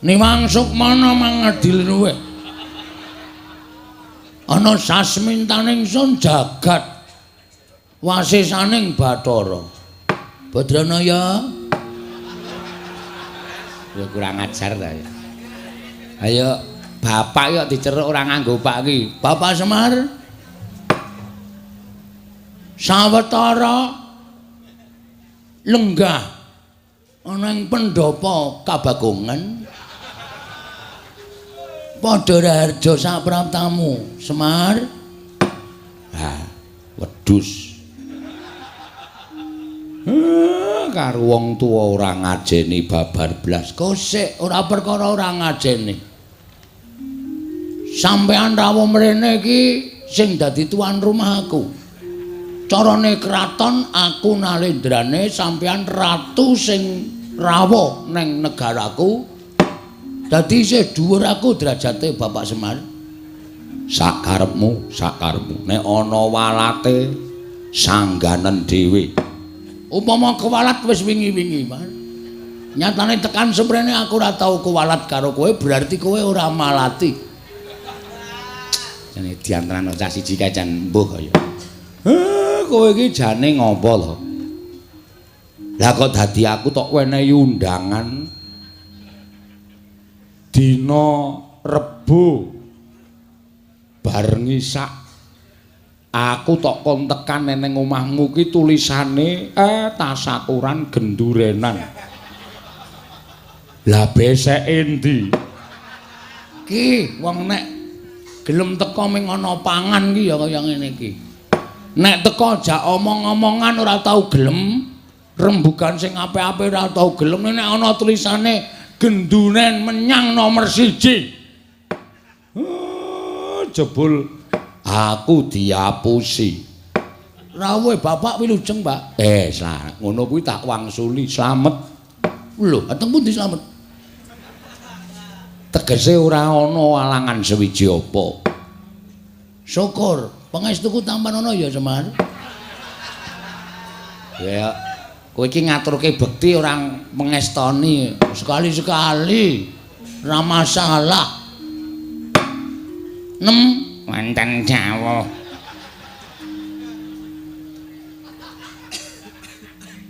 Niwang sukmana mangedil luweh. Ana sasmintaning sun jagat wasisaning Bathara. Badrana ya. Ya kurang ajar ta ya. Ayo bapak yo diceruk ora nganggo pak iki. Bapak Semar. Sawetara lenggah ana ing pendhapa Kabagongan. Padha raharja sapraptamu, Semar. Ha, wedhus. Karo wong tuwa ora ngajeni babar blas. Kosek ora perkara ora ngajeni. Sampeyan rawuh mrene iki sing dadi tuan rumah aku. Carane kraton aku nalendrane, sampeyan ratu sing rawuh neng negaraku. Dadi isih dhuwur aku derajate Bapak Semar. Sakarepmu, sakarepmu. Nek ana walate sangganen dhewe. Upama kewalat wis wingi-wingi, Mas. Nyatane tekan semrene aku ora tau kewalat karo kowe, berarti kowe ora malati. Jane diantarane cah siji kae jan mbuh kaya. Kowe iki jane ngopo to? Lah kok dadi aku tok wenehi undangan dina Rebo bar ngisak aku tok kon tekan neng omahmu ki tulisane tasakuran gendurenan. Lah beseke endi? Ki wong nek gelem teko ming ana pangan ki ya kaya ngene iki. Nek teko jak omong-omongan ora tau gelem, rembugan sing apik-apik ora tau gelem, nek ana tulisane genduren menyang nomor 1. Jebul aku diapusi. Rawuhe bapak wilujeng, Pak. Ngono kuwi tak wangsuli slamet. Lho, ateng pundi slamet? Tegese ora ana alangan sewiji apa. Syukur, pangestuku tampan ana ya, Semar. Ya, kowe iki ngaturke bekti ora mengestoni. Sekali-sekali ora masalah. Nem wonten dawuh.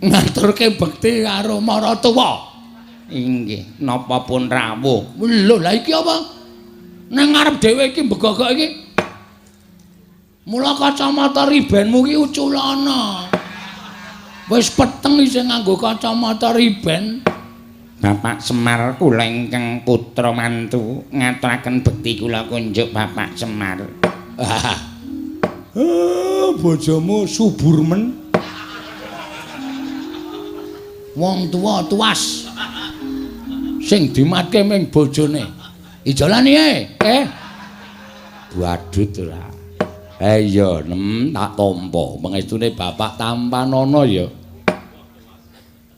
Ngaturke bekti karo maratuwa. Inggih, napa pun rawuh. Lho, lha iki apa? Nang ngarep dhewe iki mbegogok iki. Mula kacamata ribenmu iki uculana. Wis peteng isih nganggo kacamata riben. Bapak Semar kula ingkang putra mantu ngaturaken bekti kula kunjuk Bapak Semar. Bojomu subur men. Wong tuwa tuas. Sing dimatke ming bojone. Ijolane Badut ora. Iya, nem tak tampa. Pangestune bapak tampanana ya.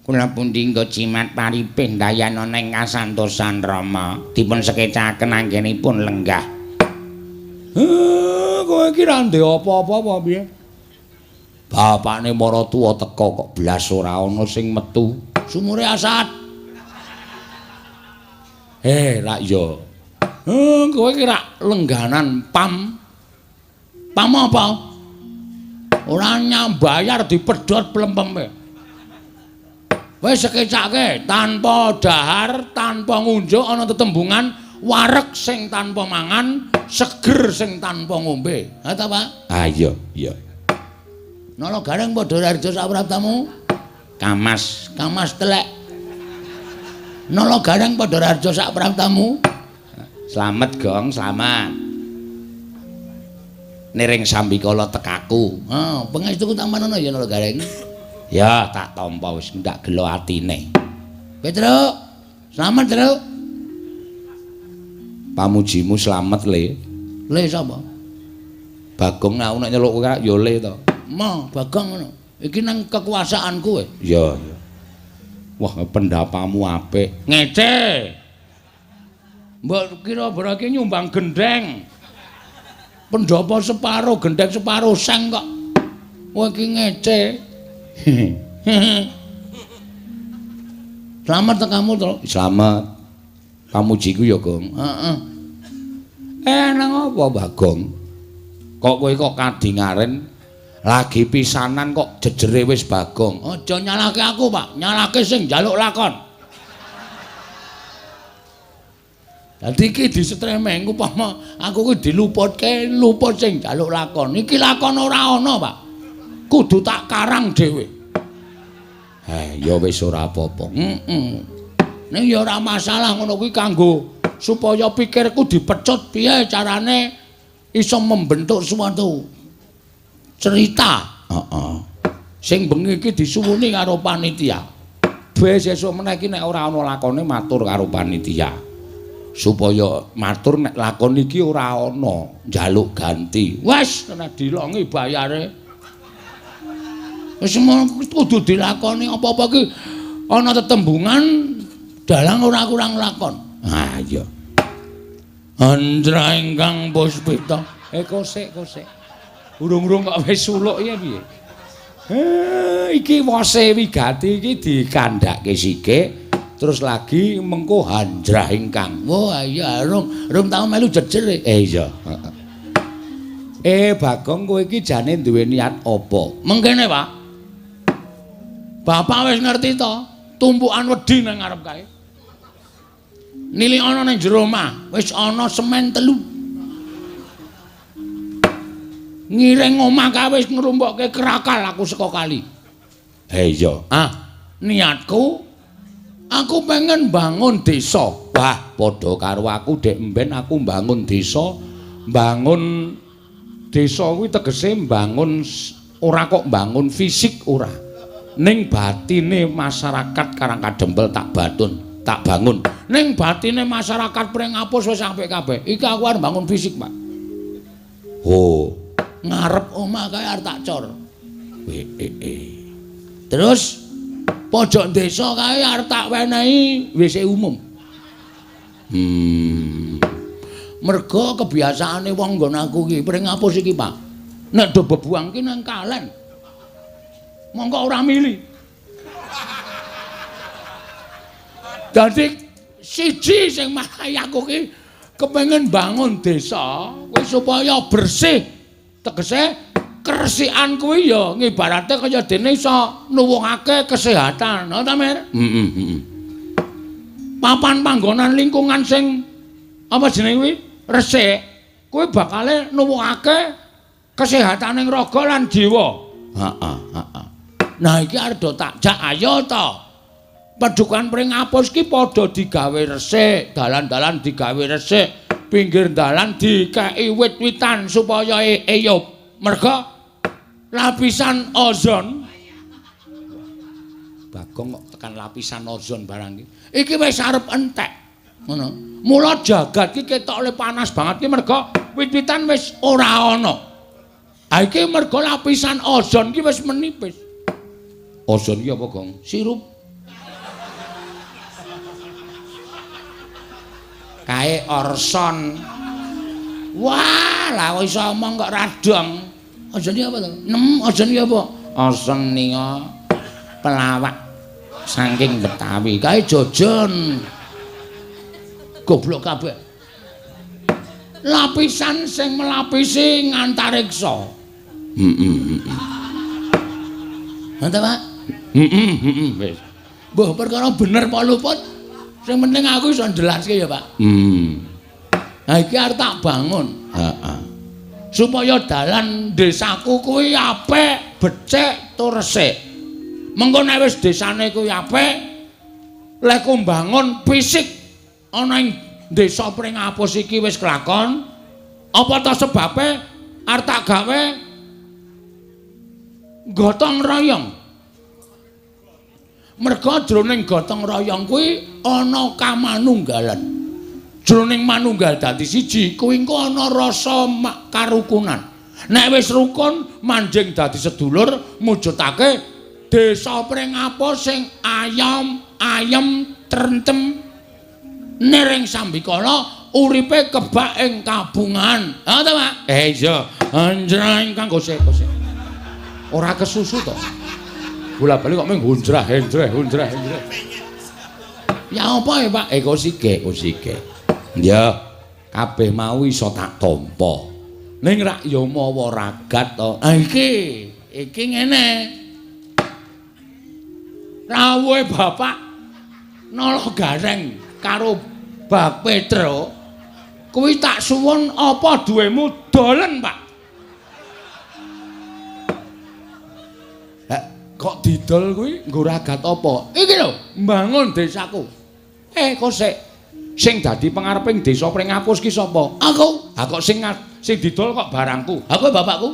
Kula pundi nggo jimat paripih ndayana ing kasantosan Rama dipun sekecaken anggenipun lenggah. Kowe iki ra ndek apa-apa apa piye? Bapakne maratuwa teka kok blas ora ana sing metu. Sumure asat. Rak ya. Kowe iki rak lengganan pam. Pam apa? Ora nyambayar dipedhot plempeme. Wis sekecake tanpa dahar, tanpa ngunjuk ana tetembungan wareg sing tanpa mangan, seger sing tanpa ngombe. Ha ta, Pak? Ah iya, iya. Nala gareng padha raharja sapraptamu? Kamas, kamas telek. Nala gareng padha raharja sapraptamu? Slamet, Gong, slamet. Niring sambikala tekaku. Ha, pangestuku tampanana ya Nala Gareng. Ya, tak tampa wis ndak gelo atine. Petruk, slamet, Truk. Pamujimu slamet, Le. Le sapa? Bagong aku nek nyeluk kowe ya Le to. Ma, Bagong ngono. Iki nang kekuasaanku kowe. Iya, iya. Wah, pendapamu apik. Ngece. Mbok kira berarti nyumbang gendheng. Pendhapa separo, gendheng separo seng kok. Kowe iki ngece. Slamet tekamu, Truk. Slamet. Pamujiku ya, Gong. Heeh. Nang apa, Bagong? Kok kowe kok kadingaren lagi pisanan kok jejere wis Bagong. Aja nyalahke aku, Pak. Nyalahke sing njaluk lakon. Dadi iki disetremeng upama aku kuwi diluputke, luput sing njaluk lakon. Iki lakon ora ana, Pak. Kudu tak karang dhewe. Ya wis ora apa-apa. Heeh. Ning ya ora masalah ngono kuwi kanggo supaya pikirku dipecut piye carane iso membentuk suatu cerita. Heeh. Sing bengi iki disuwuni karo panitia. Wis sesuk meneh iki nek ora ana lakone matur karo panitia. Supaya matur nek lakon iki ora ana, njaluk ganti. Wis kena dilongi bayare. Wis kudu dilakoni apa-apa ki ana tetembungan dalang ora kurang lakon. Ah iya. Andra ingkang puspita. Kosek kosek. Urung-urung kok wis suluk ya piye? Iki wose wigati iki dikandhake sithik terus lagi mengko handrah ingkang. Wah iya rung tau melu jejer. Iya. Heeh. Bagong kowe iki jane duwe niat apa? Mengkene, Pak. Bapak wis ngerti to, tumpukan wedi nang ngarep kae. Nilik ana nang jero omah, wis ana semen 3. Ngiring omah kae wis ngrumpokke krakal aku saka kali. Iya. Ah, niatku aku pengen bangun desa. Wah, padha karo aku dek mben aku bangun desa. Bangun desa kuwi tegese bangun ora kok bangun fisik ora. Ning batine masyarakat Karang Kadempel tak batun, tak bangun. Ning batine masyarakat Pringapus wis apik kabeh. Iki aku arep bangun fisik, Pak. Oh, ngarep omah kae arep tak cor. Terus pojok desa kae arep tak wenehi WC umum. Mergo kebiasaane wong nggon aku iki Pringapus iki, Pak. Nek do bebuang ki nang kalen. Mongko ora mili. Dadi siji sing marai aku ki kepengin bangun desa kuwi supaya bersih. Tegese keresikan kuwi ya ngibarate kaya dene iso nuwuhake kesehatan, ha ta, Mir? Heeh. Papan panggonan lingkungan sing apa jenenge kuwi? Resik, kuwi bakale nuwuhake kesehataning raga lan jiwa. Heeh, heeh. Nah iki arep do tak jak ayo to. Padukan Pringapus ki padha digawe resik, dalan-dalan digawe resik, pinggir dalan dikeki wit-witan supaya eyup. Merga lapisan ozon. Bagong kok tekan lapisan ozon barang iki. Iki wis arep entek. Ngono. Mula jagat ki ketok le panas banget ki merga wit-witan wis ora ana. Ha iki merga lapisan ozon ki wis menipis. Ozon ki apa, Gong? Sirup. Kae orson. Wah, lah kok iso omong kok radong. Ozon ki apa to? Nem, ozon ki apa? Ozon nika pelawak saking Betawi. Kae jojon. Goblok kabeh. Lapisan sing melapisi ngantariksa. Heeh. Ngono ta, Pak? Heeh, wis. Mbah perkara bener apa luput, sing penting aku iso njelaske ya, Pak. Nah iki arep tak bangun. Heeh. Supaya dalan desaku kuwi apik, becik tur resik. Mengko nek wis desane kuwi apik, lek ku mbangun fisik ana ing desa Pringapus iki wis kelakon, apa ta sebabe arep tak gawe gotong royong. Merga jroning gotong royong kuwi ana kamanunggalan. Jroning manunggal dadi siji kuwi engko ana rasa karukunan. Nek wis rukun manjing dadi sedulur mujudake desa Pringapus sing ayom, ayem, trentem niring sambikala uripe kebak ing kabungan. Ha ta, Pak? Iya. Anjreng kang gosek-gosek. Ora kesusu to. Bola-bali kok mung hunjrah henjreh hunjrah henjreh. Ya apa ya, Pak? Kok sige, kok sige. Ya, kabeh mau iso tak tampa. Ning rak ya mawa ragat to. Ah iki, iki ngene. Rawuhe Bapak Nala Gareng karo Bak Petro kuwi tak suwun apa duwemu dolen, Pak. Kok didol kuwi nggo ragat apa? Iki lho, mbangun desaku. Kok sik sing dadi pengareping desa Pringapus ki sapa? Aku. Ha kok sing didol kok barangku. Aku bapakku.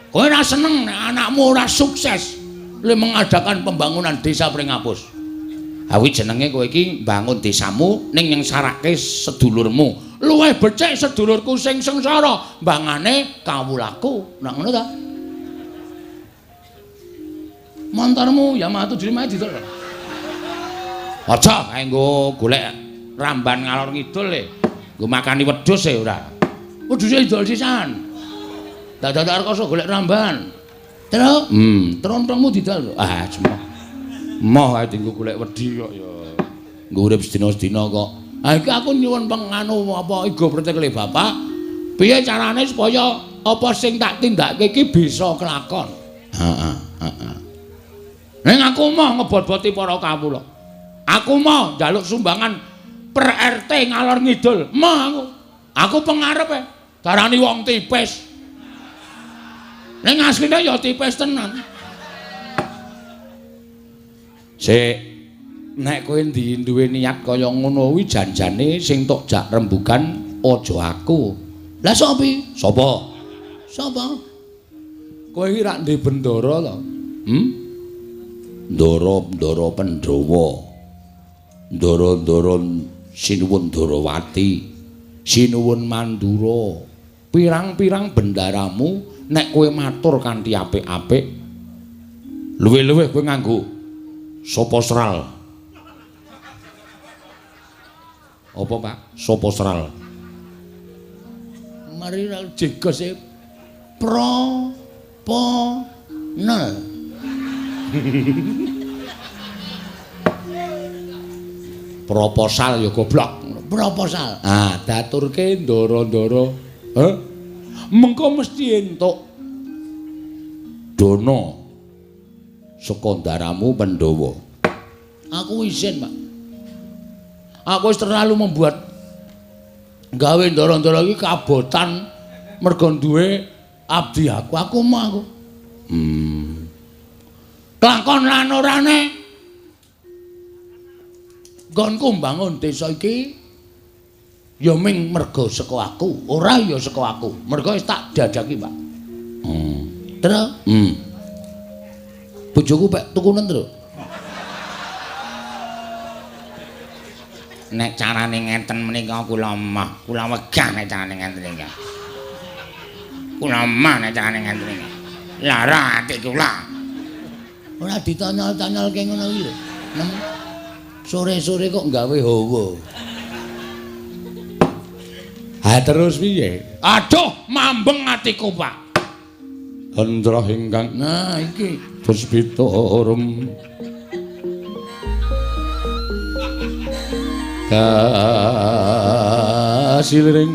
Kowe ora seneng nek anakmu ora sukses le mengadakan pembangunan desa Pringapus. Ha kuwi jenenge kowe iki mbangun desamu ning nyengsarake sedulurmu. Luwih becik sedulurku sing sengsara, mbangane kawulaku. Nek ngono ta? Montormu Yamaha 75 didol. Aja kae nggo golek ramban ngalor ngidul le. Nggo makani wedhus e ora. Wedhuse didol sisan. Dadak rekoso golek ramban. Terus, trontongmu didol. Ah, jemoh. Moh ae dienggo golek wedhi kok ya. Nggo urip sedina-sedina kok. Ah iki aku nyuwun penganu apa igo pretekle bapak. Piye carane supaya apa sing tak tindakake iki bisa kelakon? Heeh, heeh. Ning aku moh ngebot-boti para kawula. Aku moh njaluk sumbangan per RT ngalor ngidul. Moh aku. Aku pengarepe darani wong tipis. Ning asline ya tipis tenan. Sik, nek kowe duwe niat kaya ngono kuwi janjane sing tok jak rembugan aja aku. Lah sapa? Sapa? Sapa? Kowe iki rak ndek bendara to? Ndara-ndara Pandhawa. Ndara-ndara Sinuwun Darawati, Sinuwun Mandura. Pirang-pirang bendaramu nek kowe matur kanthi apik-apik, luwih-luwih kowe nganggo sapa sral. Apa, Pak? Sapa sral? Mari jegos e pro po nel. Proposal ya goblok. Proposal. Ah, daturke ndara-ndara. Heh. Mengko mesti entuk dana saka ndaramu Pandhawa. Aku izin, Pak. Aku wis terlalu membuat gawe ndara-ndara iki kabotan mergo duwe abdi aku. Aku mau aku. Kelakon lan orane nggonku mbangun desa iki ya ming mergo saka aku, ora ya saka aku. Mergo wis tak jajaki, Pak. Terus? Bojoku pek tukunen, Tru. Nek carane ngenten menika kula mah, kula wegah nek carane ngenten iki. Kula mah nek carane ngenten iki. Lara ati kula. Ora ditanyol-tanyolke ngono iki lho. Sore-sore kok gawe hawa. Ha terus piye? Aduh, mambeng atiku, Pak. Hendra ingkang nah iki puspita rum kasiliring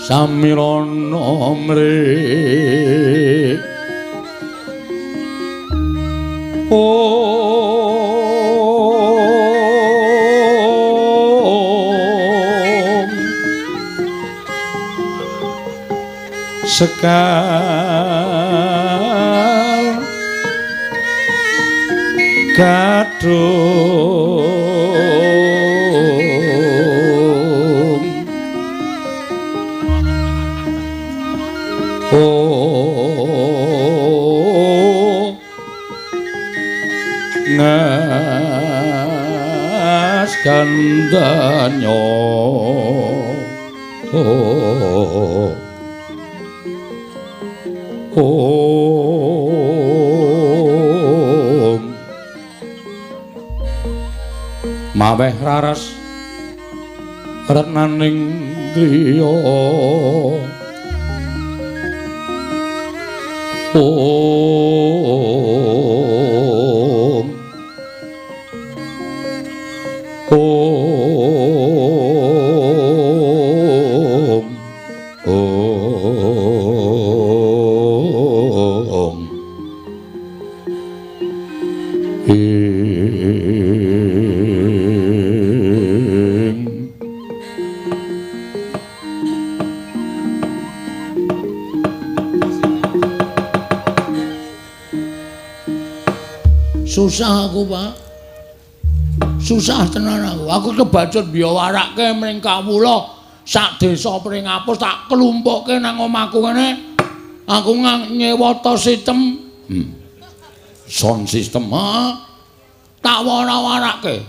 samirana mrih. Om sekal kadung oh ngas kandanyo oh om maweh raras retnaning griya om Susah aku, Pak. Susah tenan aku. Aku kebacut biyawarake mring kawula sak desa Pringapus tak klumpukke nang omahku kene. Aku nyewa to sistem. Sound system, ha? Tak wara-warake.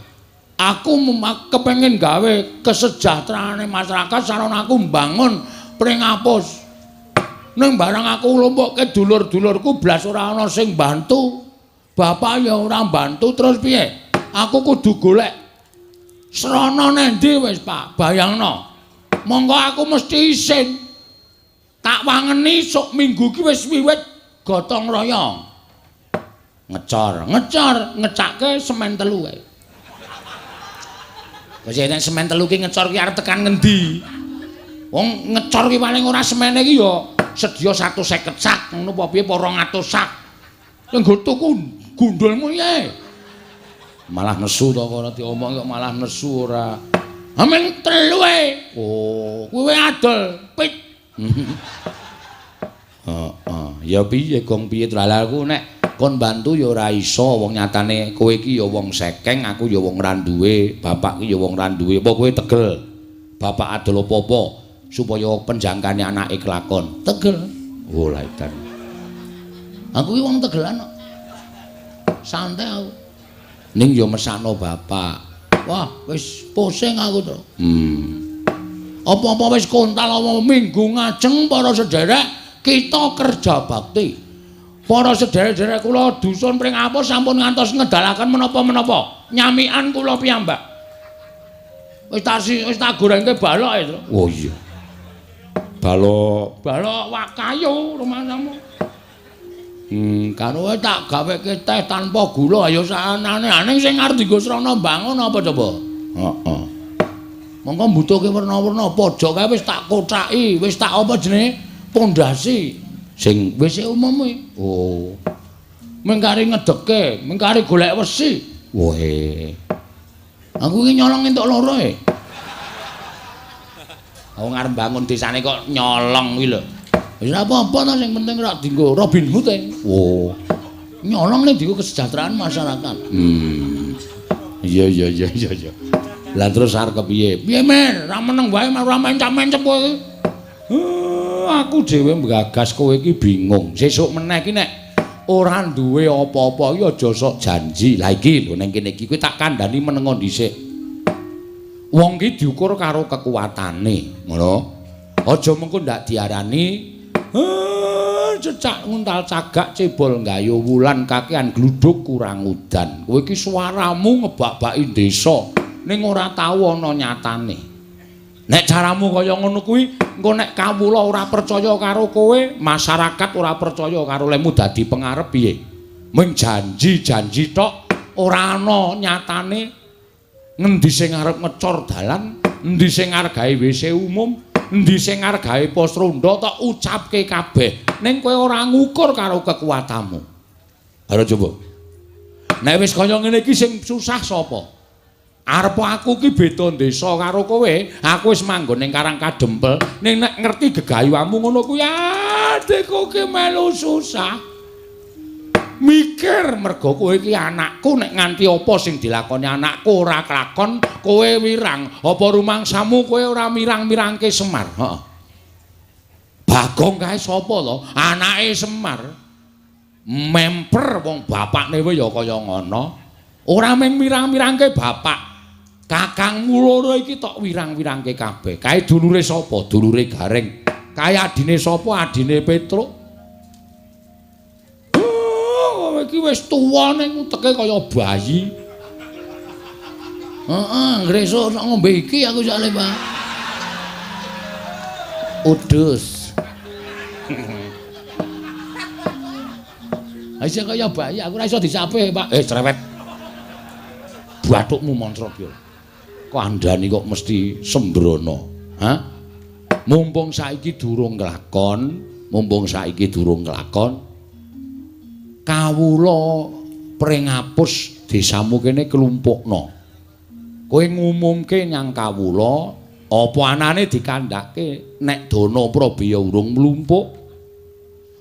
Aku kepengin gawe kesejahteraane masyarakat sarana aku mbangun Pringapus. Ning barang aku nglumpukke dulur-dulurku blas ora ana sing bantu. Bapak ya ora bantu terus piye? Aku kudu golek srana nendi wis, Pak? Bayangno. Monggo aku mesti isin. Tak wangeni sok minggu ki wis wiwit gotong royong. Ngecor, ngecor, ngecake semen telu kae. Wis nek semen telu ki ngecor ki arep tekan ngendi? Wong ngecor ki paling ora semene ki ya sedya 150 sak ngono apa piye apa 200 sak. Nggo tuku gundulmu piye? Malah nesu to kono diomong kok malah nesu ora. Amen telu e. Oh, kuwi adol pit. Heeh, ya piye gong piye aku nek kon bantu ya ora iso wong nyatane kowe iki ya wong sekeng, aku ya wong ra duwe, bapak ki ya wong ra duwe. Apa kowe tegel? Bapak adol apa-apa supaya penjangkane anake kelakon. Tegel. Oh, lha edan. Aku ki wong tegelan kok. Santai aku. Ning ya mesakno bapak. Wah, wis pusing aku to. Apa-apa wis kontal apa minggu ngajeng para sederek kita kerja bakti. Para sederek-sederek kula dusun Pringapus sampun ngantos ngedalaken menapa-menapa. Nyamikan kula piyambak. Wis tak gorengke balok e, Tru. Oh iya. Balok, balok wak kayu rumangsamu. Karo tak gaweke teh tanpa gula ayo saanane. Ning sing arep dienggo srana mbangun apa coba? Heeh. Mongko mbutuhke werna-werna pojok kae wis tak kocaki, wis tak apa jenenge? Pondasi. Sing WC umum kuwi. Oh. Mengkari ngedeke, mengkari golek wesi. Wohe. Aku iki nyolong entuk loro e. Wong arep bangun desane kok nyolong kuwi lho. Wis ora apa-apa to sing penting ora dienggo Robin Hood e. Oh. Nyolong ning dienggo kesejahteraan masyarakat. Iya iya iya iya iya. Lah terus arep kepiye? Piye men, ra meneng wae ora mencap-mencep kowe iki. Aku dhewe nggagas kowe iki bingung. Sesuk meneh iki nek ora duwe apa-apa iki aja sok janji. Lah iki lho ning kene iki kowe tak kandhani menengo dhisik. Wong ki diukur karo kekuatane, ngono. Aja mengko ndak diarani cecak nguntal cagak cebol nggayu wulan kakean gluduk kurang udan. Kowe iki suaramu ngebak-baki desa ning ora tau ana nyatane. Nek caramu kaya ngono kuwi, engko nek kawula ora percaya karo kowe, masyarakat ora percaya karo lemu dadi pengarep piye? Mung janji-janji tok ora ana nyatane. Ngendi sing arep ngecor dalan, endi sing arep gawe WC umum, endi sing arep gawe pos ronda tok ucapke kabeh. Ning kowe ora ngukur karo kekuatanmu. Ayo coba. Nek wis kaya ngene iki sing susah sapa? Arep aku ki beda desa karo kowe, aku wis manggon ning Karang Kadempel, ning nek ngerti gegayuhamu ngono kuwi adikku ki melu susah. Mikir mergo kowe iki anakku, nek nganti apa sing dilakoni anakku ora kelakon, kowe wirang. Apa rumangsamu kowe ora mirang-mirangke Semar? Heeh. Bagong kae sapa to? Anake Semar. Memper wong bapakne wae ya kaya ngono. Ora mung mirang-mirangke bapak, kakangmu loro iki tok wirang-wirangke kabeh. Kae dulure sapa? Dulure Gareng. Kae adine sapa? Adine Petruk. Oh, iki wis tuwa ning uteke kaya bayi. Heeh, ngresuk sok ngombe iki aku soalé, Pak. Udus. Aja kaya bayi, aku ora iso disape, Pak. Cerewet. Bathukmu Mantrabya. Kandhani kok mesti sembrono. Hah? Mumpung saiki durung kelakon, mumpung saiki durung kelakon, kawula Pringapus desamu kene klumpukno. Kowe ngumumke nyang kawula, apa anane dikandhake nek dana prabaya urung mlumpuk.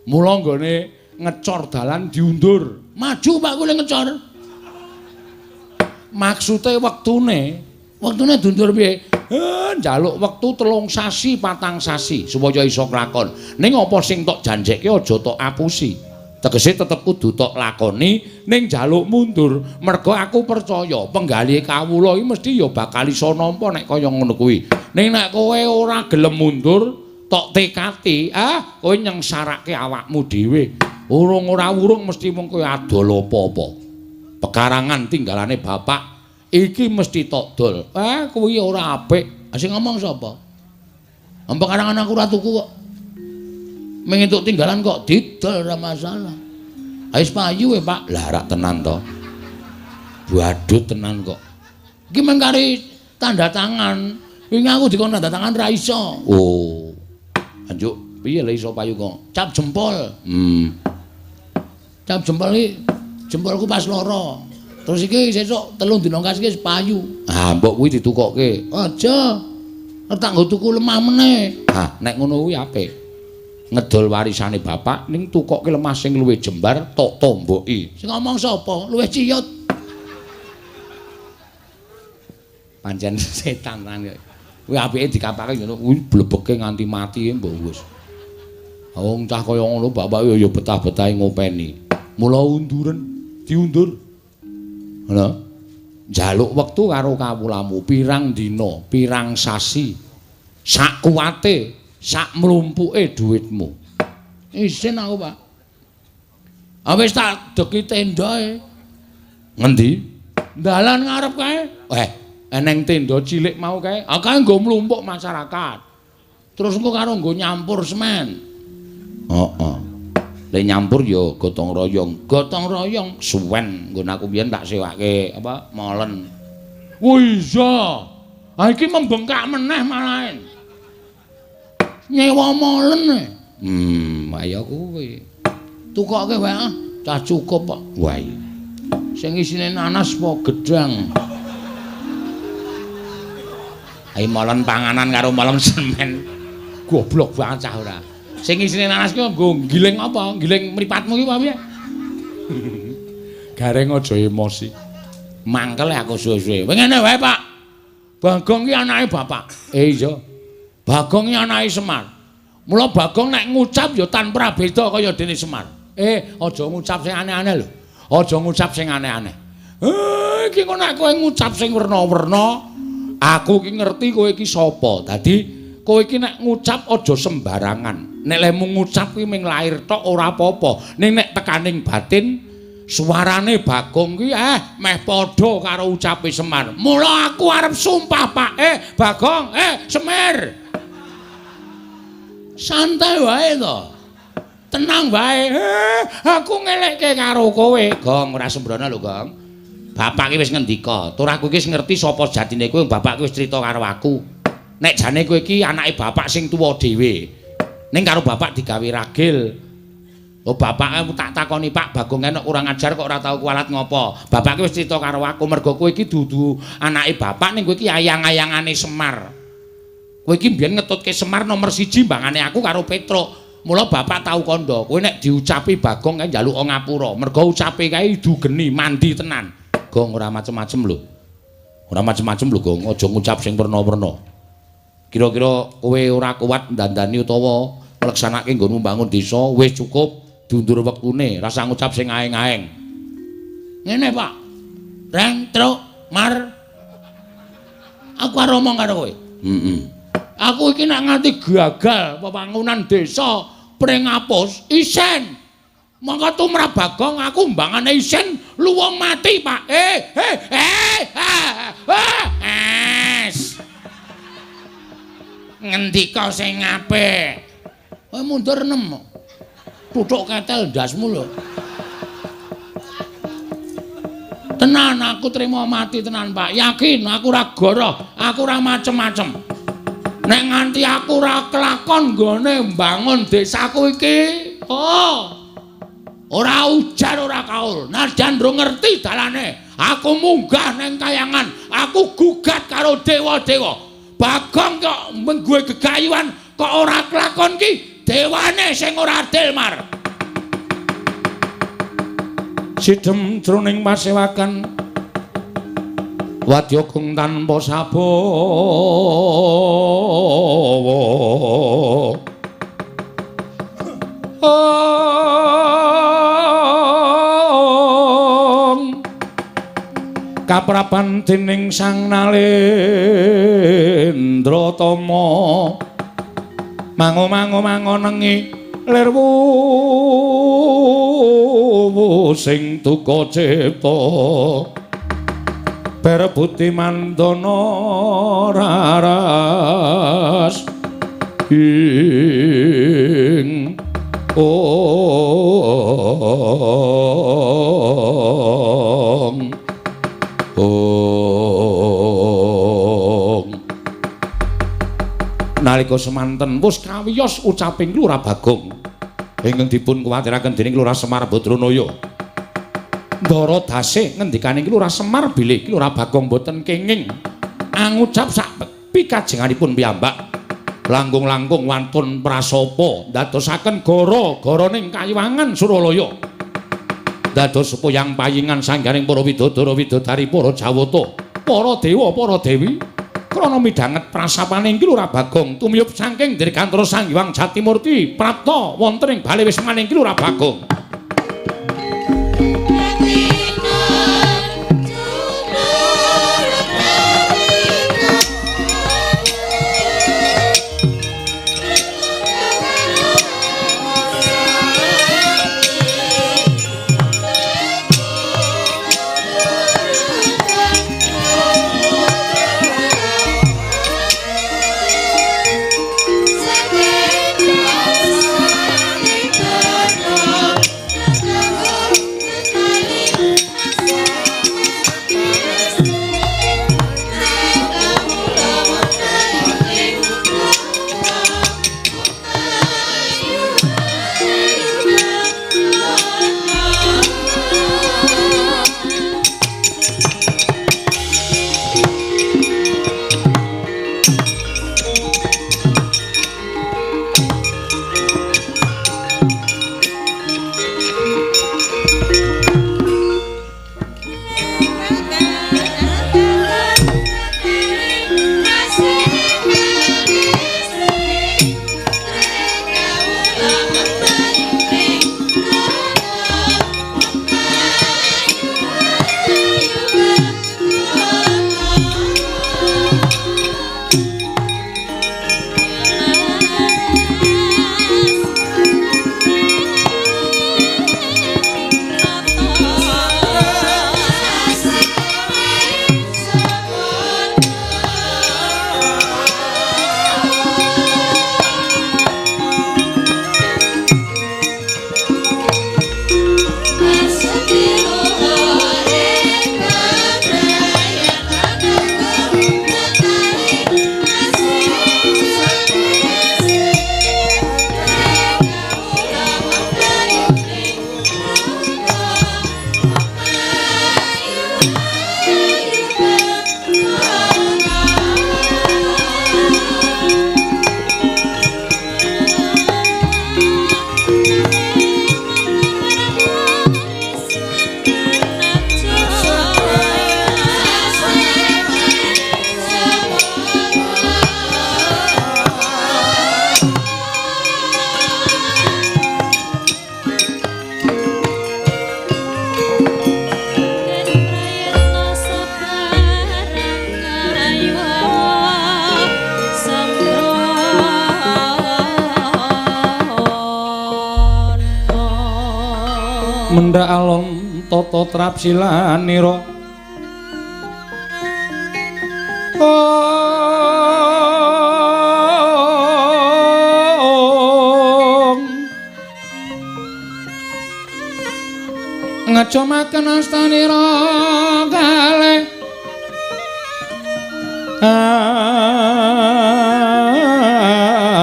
Mula nggone ngecor dalan diundur. Maju Pak kula ngecor. Maksude wektune. Wektune diundur piye? Njaluk wektu 3 sasi, 4 sasi supaya iso klakon. Ning apa sing tok janjekke aja tok apusi. Tegese tetep kudu tok lakoni ning njaluk mundur. Merga aku percaya penggalih kawula iki mesti ya bakal iso nampa nek kaya ngono kuwi. Ning nek kowe ora gelem mundur, tok tekati, kowe nyengsarake awakmu dhewe. Urung ora urung mesti mung kowe adol apa-apa. Pekarangan tinggalane bapak iki mesti tok dol. Kuwi ora apik. Sing ngomong sapa? Pekarangan aku ora tuku kok. Mung entuk tinggalan kok didol ora masalah. Wis payu e, Pak. Lah rak tenan to. Badut tenan kok. Iki mung kari tanda tangan. Wingi aku dikon tanda tangan ra iso. Oh. Anjuk piye le iso payu kok? Cap jempol. Cap jempol iki jempolku pas loro. Terus iki sesuk 3 dina kas iki wis payu. Ah, mbok kuwi ditukokke. Aja. Tak nggo tuku lemah meneh. Ah, nek ngono kuwi apik. Ngedol warisane bapak ning tukokke lemah sing luwih jembar tok tomboki. Sing ngomong sapa? Luwih ciyut. Pancen setan tenan kok. Kuwi apike dikapake ngono kuwi blebeke nganti mati mbok wis. Wong cah kaya ngono bapak ya betah-betahe ngopeni. Mula unduren, diundur. Ngono. Njaluk wektu karo kawulamu pirang dina, pirang sasi. Sak kuwate, sak mlumpuke dhuwitmu. Isin aku, Pak. Wis tak deki tendae. Ngendi? Dalan ngarep kae. Eneng tenda cilik mau kae. Ah kae nggo mlumpuk masyarakat. Terus engko karo nggo nyampur semen. Heeh. Le nyampur ya gotong royong. Gotong royong suwen nggon aku biyen tak sewake apa molen. Oh iya. Ah iki membengkak meneh malahen. Nyewa molen. Ayo kuwi. Tukoke wae ah, cah cukup kok. Wah. Sing isine nanas apa gedang? Ayo molen panganan karo molen semen. Goblok banget cah ora. Sing isine nanas ki nggo giling apa? Giling mripatmu ki apa piye? Gareng aja emosi. Mangkel aku suwe-suwe. Ngene wae, Pak. Bagong ki anake bapak. Iya. Bagong ki anake Semar. Mula Bagong nek ngucap ya tanpa beda kaya dene Semar. Aja ngucap sing aneh-aneh lho. Aja ngucap sing aneh-aneh. Iki kok nek kowe ngucap sing werna-werna, aku ki ngerti kowe iki sapa. Dadi kowe iki nek ngucap aja sembarangan. Nek lehmu ngucap kuwi mung lair tok ora apa-apa. Ning nek tekaning batin suarane Bagong ki meh padha karo ucape Semar. Mula aku arep sumpah, Pak. Bagong, Semir. Santai wae to. Tenang wae. Aku ngelekke karo kowe. Gong ora sembrono lho, Gong. Bapak ki wis ngendika, tur aku iki wis ngerti sapa jatine kowe, bapak ki wis crita karo aku. Nek jane kowe iki anake bapak sing tuwa dhewe. Ning karo bapak digawe ragil. Oh bapak tak takoni Pak Bagong enek kurang ajar kok ora tau kualat ngopo. Bapak ki wis crita karo aku mergo kowe iki dudu anake bapak ning kowe iki ayang-ayangane Semar. Kowe iki mbiyen ngetutke Semar nomor 1 mbangane aku karo Petruk. Mula bapak tau kandha, kowe nek diucapi Bagong kae njaluk ngapura. Mergo ucape kae idu geni mandi tenan. Gong ora macem-macem lho. Ora macem-macem lho, Gong. Aja ngucap sing werna-werna. Kira-kira kowe ora kuat ndandani utawa ngleksanake nggonmu mbangun desa, wis cukup diundur wektune, rasa ngucap sing aeng-aeng. Ngene, Pak. Reng, truk, mar. Aku arep omong karo kowe. Heeh. Aku iki nek nganti gagal pembangunan desa Pringapus, isen. Mongko tumrap Bagong aku mbangane isen luwung mati, Pak. Es. Ngendika sing apik. Kowe mundur 6. Tuthuk ketel ndasmu lho. Tenan aku trimo mati tenan, Pak. Yakin aku ora goroh, aku ora macem-macem. Nek nganti aku ora kelakon nggone mbangun desaku iki, oh. Ora ujar ora kaul. Najan ndro ngerti dalane, aku munggah neng kayangan, aku gugat karo dewa-dewa. Bagong kok menggue gegayuhan kok ora kelakon ki dewane sing ora adil, Mar. Sidhem jroning pasewakan Wadya kung tanpa sabawa. Kaprapan dening Sang Nalendra Tama mango-mango mangonengi lir wuwu sing duka cipta berebuti mandana raras ing ong ong. Nalika semanten wus kawiyos ucaping Lurah Bagong ingkang dipun kuwatiraken dening Lurah Semar Badranaya. Ndara dase ngendikaning Lurah Semar bilih Lurah Bagong boten kenging angucap sak pikajenganipun piyambak. Langkung-langkung wantun prasapa ndadosaken gara-garaning kayiwangan Suralaya. Dados sepuyang payingan sangganing para widodara widodari para jawata, para dewa, para dewi krana midhanget prasapaning Ki Lurah Bagong tumiyup saking dirgantara Sang Hyang Jatimurti prapta wonten ing bale wismaning Ki Lurah Bagong. Mendha alon tata trapsilanira ngecomaken astanira kalih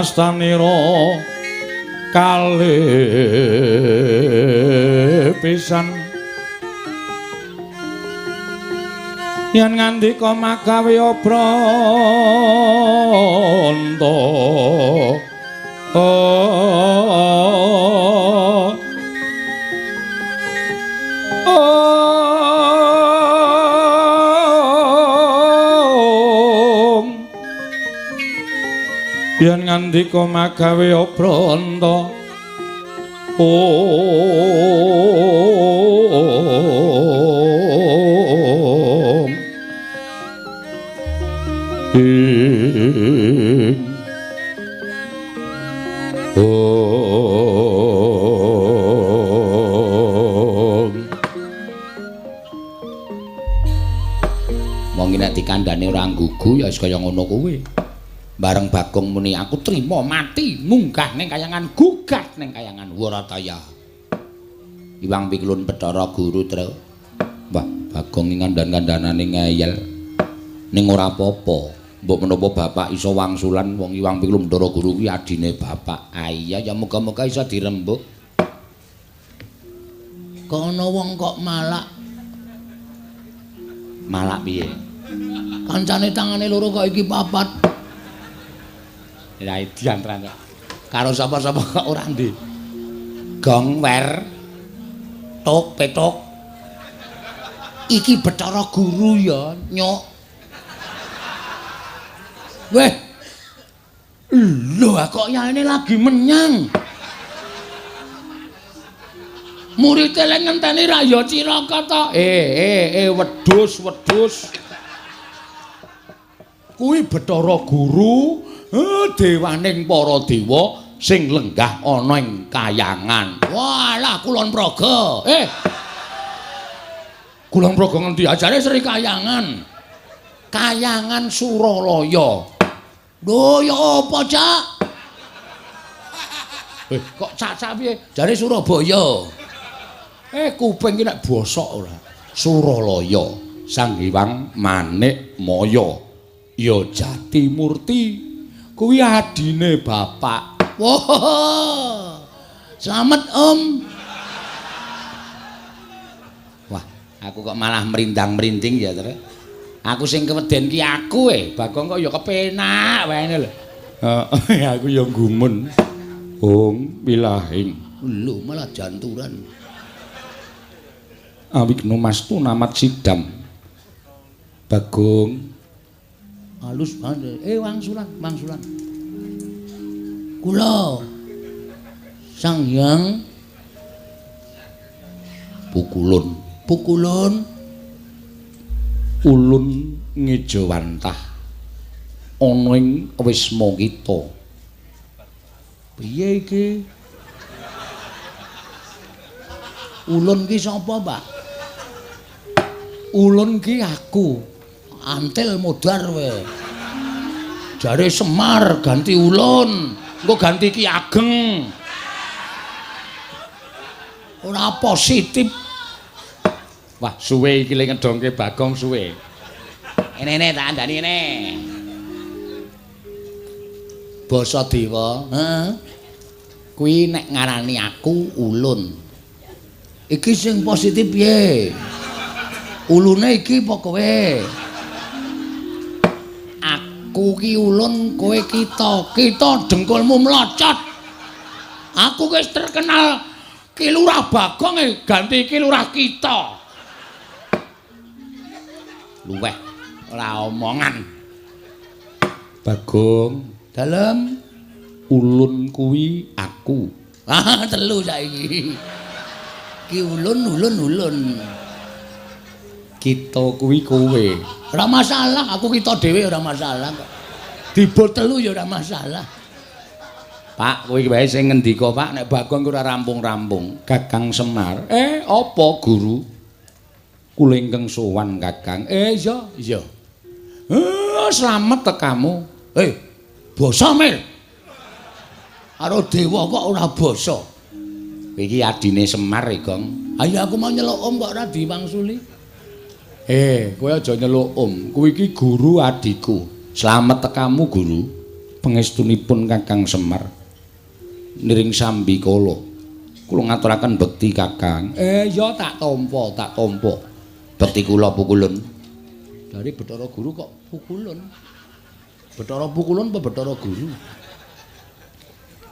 astanira kalih pisan yen ngandika magawe obranta Gareng ngandika magawe obranta. Om ing Om. Wong nek dikandhane ora nggugu ya wis kaya ngono kuwi. Bareng Bagong muni aku trima mati munggah ning kayangan gugat ning kayangan Warataya. Iwang Pikulun Bathara Guru Tru. Wah, Bagong iki kandhan-kandhanane ngeyel. Ning ora apa-apa. Mbok menapa bapak iso wangsulan wong Iwang Pikulun Bathara Guru kuwi adine bapak. Ah iya ya muga-muga iso dirembuk. Kok ana wong kok malak. Malak piye? Kancane tangane loro kok iki papat. Ya edian tenan kok. Karo sapa-sapa kok ora ndi. Gong wer tok petok. Iki Bathara Guru ya, nyok. Weh. Lho kok yaene lagi menyang. Murite lek ngenteni ra ya cilaka to. Wedhus, wedhus. Kuwi Bathara Guru, dewaning para dewa sing lenggah ana ing kayangan. Walah Kulon Progo. Kulon Progo ngendi? Ajare Sri Kayangan. Kayangan Suralaya. Lho ya apa, Cak? Kok cak-cak piye? Jare Surabaya. Kuping iki nek bosok ora. Suralaya, Sang Hyang Manik Maya. Ya Jatimurti. Kuwi adine bapak. Wah. Slamet, Om. Wah, aku kok malah merindang-merinding ya, Tru. Aku sing keweden ki aku Bagong kok ya kepenak wae lho. Heeh, aku ya gumun. Ong wilahing. Lho, malah janturan. Awigno mastu namat sidam. Bagong halus banget. Wangsulan, wangsulan. Kula Sang Hyang Pukulun, Pukulun ulun ngejawantah ana ing wisma kita. Piye iki? Ulun ki sapa, Pak? Ulun ki aku. Antil modar kowe. Jare Semar ganti ulun, engko ganti Ki Ageng. Ora positif. Wah, suwe iki le ngedongke Bagong suwe. Ene-ene tak andani ene. Basa dewa, heeh. Kuwi nek ngarani aku ulun. Iki sing positif piye? Ulune iki apa kowe? Aku ki ulun, kowe kita. Kita dengkulmu mlocot. Aku wis terkenal Ki Lurah Bagong ganti Ki Lurah kita. Luweh ora omongan. Bagong, dalem ulun kuwi aku. Ah, telu saiki. Ki ulun ulun ulun. Kita kuwi kowe. Ora masalah, aku kita dhewe ora masalah kok. Dibot telu ya ora masalah. Pak, kowe wae sing ngendika, Pak, nek Bagong ora rampung-rampung. Kakang Semar. Apa guru? Kula ingkang sowan, Kakang. Iya, iya. Slamet tekamu. Basa Mir. Karo dewa kok ora basa. Iki adine Semar, Gong. Ayo aku mau nyeluk om kok ora diwangsuli. Kowe aja nyeluk om. Kuwi iki guru adikku. Slamet tekamu, guru. Pangestunipun Kakang Semar. Niring sambi kala. Kula ngaturaken bekti, Kakang. Ya tak tampa, tak tampa. Bekti kula pukulun. Dari Bathara Guru kok pukulun. Bathara pukulun apa Bathara Guru?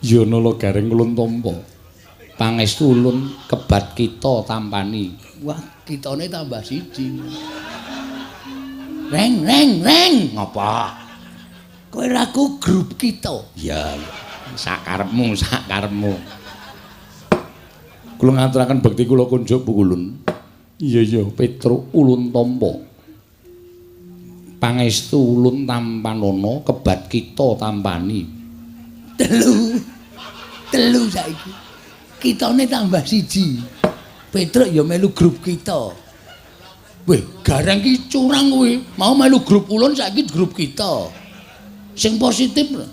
Ya nala gareng ulun tampa. Pangestu ulun kebat kita tampani. Wah, kitane tambah siji. Reng reng reng. Ngapa? Kowe raku grup kita. Iya, sakarepmu, sakarepmu. Kula ngaturaken bekti kula kunjuk Pukulun. Iya iya, Petruk ulun tampa. Pangestu ulun tampanana kebat kita tampani. Telu. Telu saiki. Kitane tambah siji. Petruk ya melu grup kita. Weh, gareng ki curang kowe. Mau melu grup ulun saiki grup kita. Sing positif lho.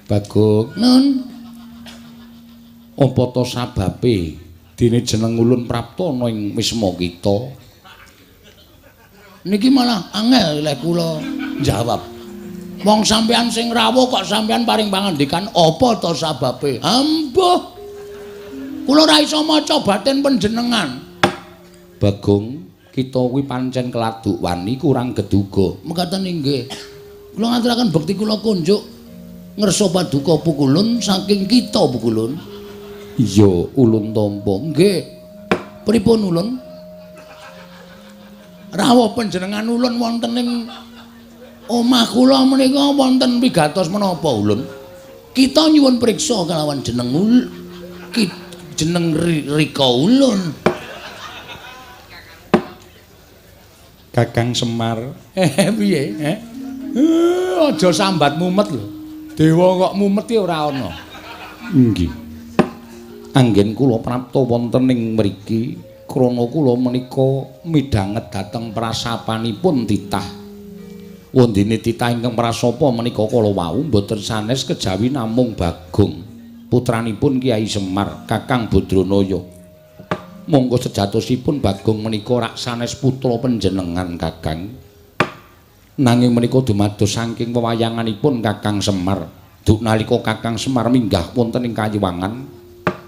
Bagong, Nun. Apa to sababe dene jeneng ulun prapta ana ing wisma kita? Niki malah angel lek kula jawab. Wong sampean sing rawuh kok sampean paring pangandikan apa to sababe? Ambuh. Kula ora iso maca batin panjenengan. Bagong, kita kuwi pancen keladuk wani kurang geduga. Mekaten inggih. Kula ngaturaken bekti kula kunjuk ngersa paduka Pukulun saking kita Pukulun. Iya, ulun tampa. Nggih. Pripun ulun? Rawuh panjenengan ulun wonten ing omah kula menika wonten pigatos menapa ulun? Kita nyuwun priksa kalawan jeneng jeneng Rika ulun. Kakang Semar. Piye? Aja sambat mumet lho. Dewa kok mumet ki ora ana. Nggih. Anggen kula prapta wonten ing mriki krana kula menika midhanget dhateng prasapanipun titah. Wondene titah ingkang prasapa menika kala wau mboten sanes kejawi namung Bagong, putranipun Kyai Semar, Kakang Badranaya. Monggo sejatosipun Bagong menika rak sanes putra panjenengan Kakang. Nanging menika dumados saking wewayanganipun Kakang Semar. Duk nalika Kakang Semar minggah wonten ing Kayiwangan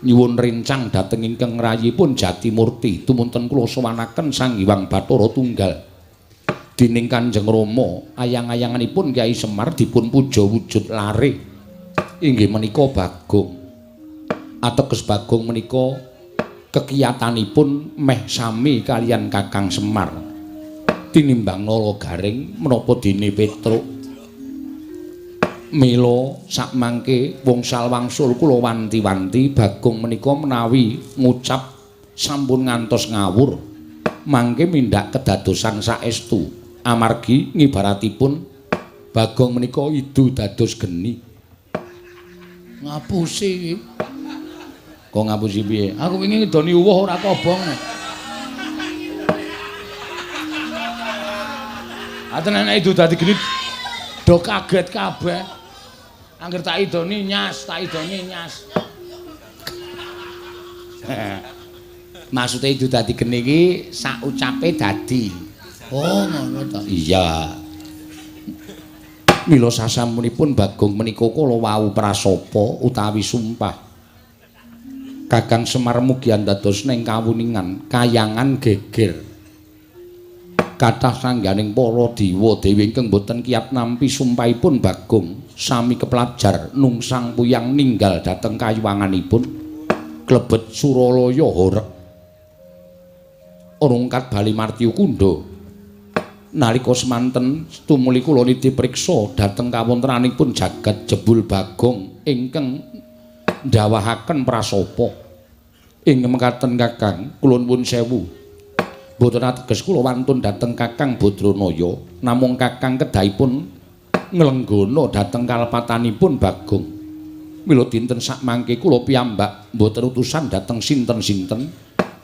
nyuwun rencang dhateng ingkang rayipun Jatimurti tumunten kula sowanaken Sang Hyang Bathara Tunggal. Dening Kanjeng Rama ayang-ayanganipun Kyai Semar dipun puja wujud lare inggih menika Bagong. Ateges Bagong menika kekiyatanipun meh sami kaliyan Kakang Semar. Tinimbang Nala Garing menapa dene Petruk. Mila sakmangke wongsal wangsul kula wanti-wanti Bagong menika menawi ngucap sampun ngantos ngawur mangke mindhak kedadosan saestu amargi ngibaratipun Bagong menika idu dados geni. Ngapusi iki. Kok ngapusi piye? Aku wingi ngidoni uwuh ora kobong. Aten nek idu dadi geni do kaget kabeh. Angger tak idoni nyas, tak idoni nyas. Maksude idu dadi geni iki sak ucape dadi. Oh, ngono ta. Iya. Mila sasampunipun Bagong menika kala wau prasapa utawi sumpah. Kakang Semar mugi andados ning kawuningan kayangan geger. Kathah sangganing para dewa dewi ingkang boten kiyat nampi sumpahipun Bagong sami keplajar nungsang puyang ninggal dhateng kayuwanganipun klebet Suralaya horeg rungkat bali martyu kundha. Nalika semanten tumuli kula niti priksa dhateng kawontenanipun jagat jebul Bagong ingkang ndawahaken prasapa. Ing mekaten Kakang kula nuwun sewu. Mboten ateges kula wantun dhateng Kakang Badranaya, namung Kakang kedahipun nglenggana dhateng kalepatanipun Bagong. Mila dinten sakmangke kula piyambak mboten utusan dhateng sinten-sinten,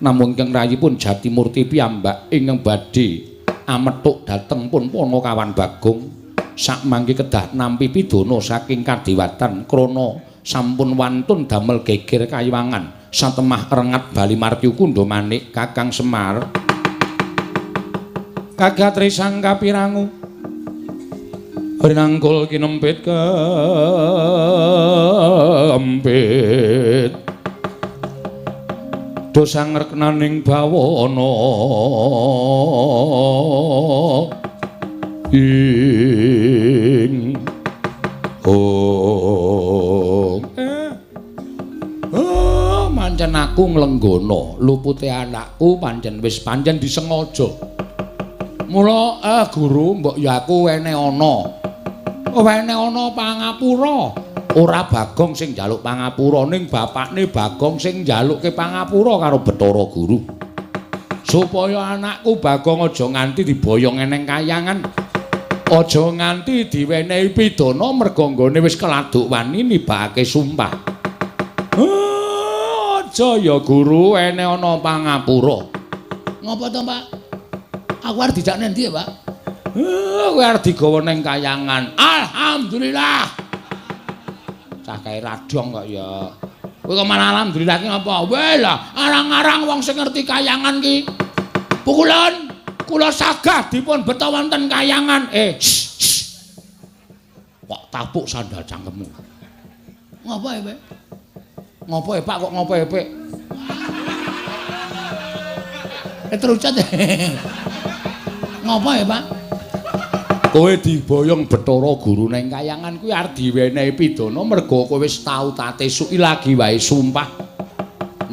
namung ingkang rayipun Jatimurti piyambak ingkang badhe amethuk dhateng pun Panakawan Bagong. Sakmangke kedah nampi pidana saking kadewatan krana sampun wantun damel geger kayiwangan satemah rengat bali martyu kundha manik Kakang Semar. Kagat risang kapirangu rinangkul kinempit kempit dosa ngreknaning bawana ing oh oh pancen aku nglenggana lupute anakku pancen wis pancen disengaja. Mula guru mbok ya aku wene ana. Wene ana pangapura. Ora Bagong sing njaluk pangapura, ning bapakne Bagong sing njalukke pangapura karo Bathara Guru. Supaya anakku Bagong aja nganti diboyong eneng kayangan. Aja nganti diwenehi pidana merga nggone wis keladuk wani nibakake sumpah. Aja ya Guru, ene ana pangapura. Ngopo to, Pak? Aku arep dijak nang ndi ya, Pak? Kowe arep digawa ning kayangan. Alhamdulillah. Cah kae radong kok ya. Kowe kok malah alhamdulillah ki ngapa? Weh lah, arang-arang wong sing ngerti kayangan ki. Pukulan kula sagah dipun beta wonten kayangan. Kok tapuk sandal cangkemmu. Ngopo ya, Pak? Ngopo ya, Pak, kok ngopo ya, Pak? Terucat. Ngopo ya, Pak? Kowe diboyong Bathara Guru ning kayangan kuwi arep diwenehi pidana merga kowe wis tau tate suki lagi wae sumpah.